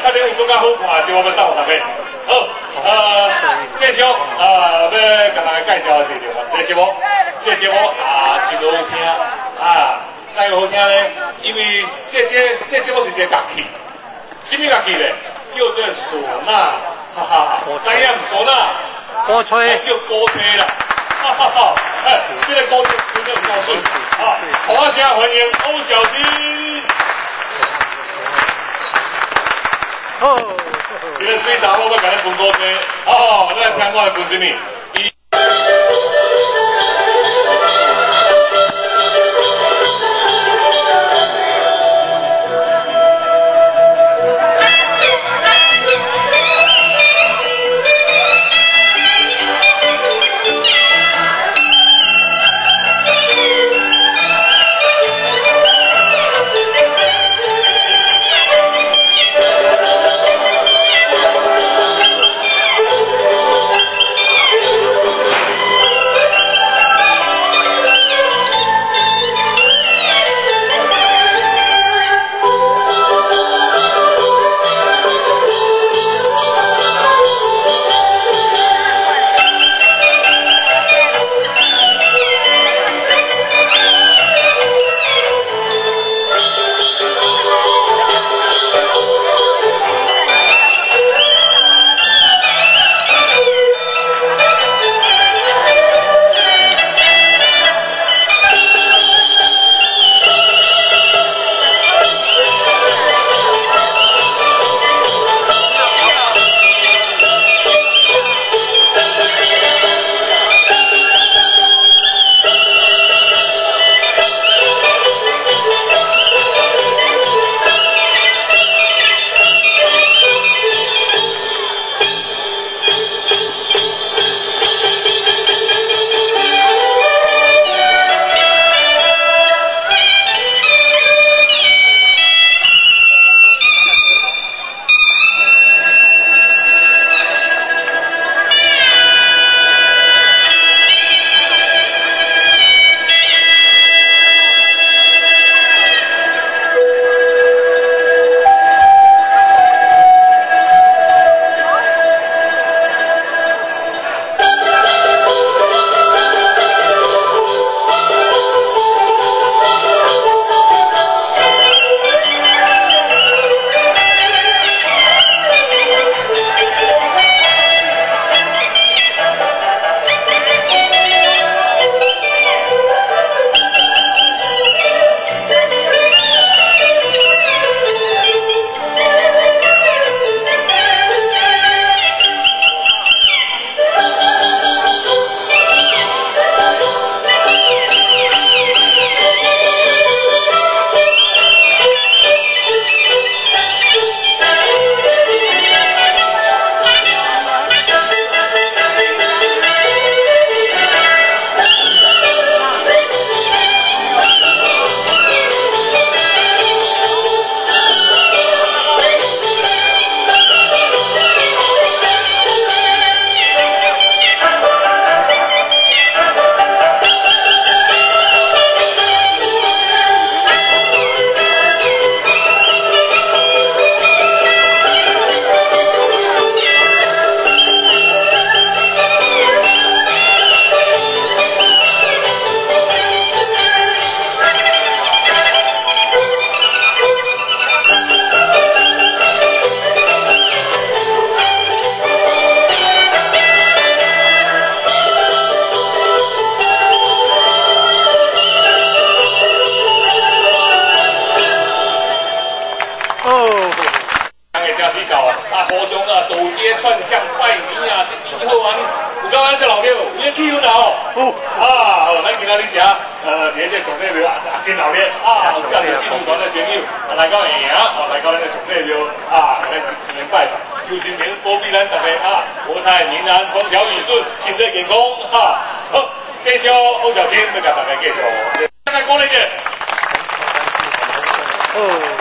等有更較好看的節目欲送予大家。好，繼續欲共大家介紹的是另外一個節目，這個節目啊真好聽啊，怎樣好聽咧？因為這節目是一個樂器，啥物樂器咧？叫做嗩吶，哈哈，知影毋？嗩吶，鼓吹，叫鼓吹啦，哈哈哈！哎，這個鼓吹真的有夠水啊！掌聲歡迎歐小青。哦，這個水查某欲共你分鼓吹，哦，咱來聽看伊分啥物。走街串巷拜年啊，新年好啊！有夠咱這熱鬧，有這氣氛啊吼。啊，好，咱今仔日遮，佇這上帝廟啊，真熱鬧啊！有遮濟進步團的朋友來到下營，哦，來到咱的上帝廟啊，來神明拜拜，求神明保庇咱大家啊，國泰民安，風調雨順，身體健康哈。好，繼續歐小青欲共大家繼續，來鼓勵者。哦。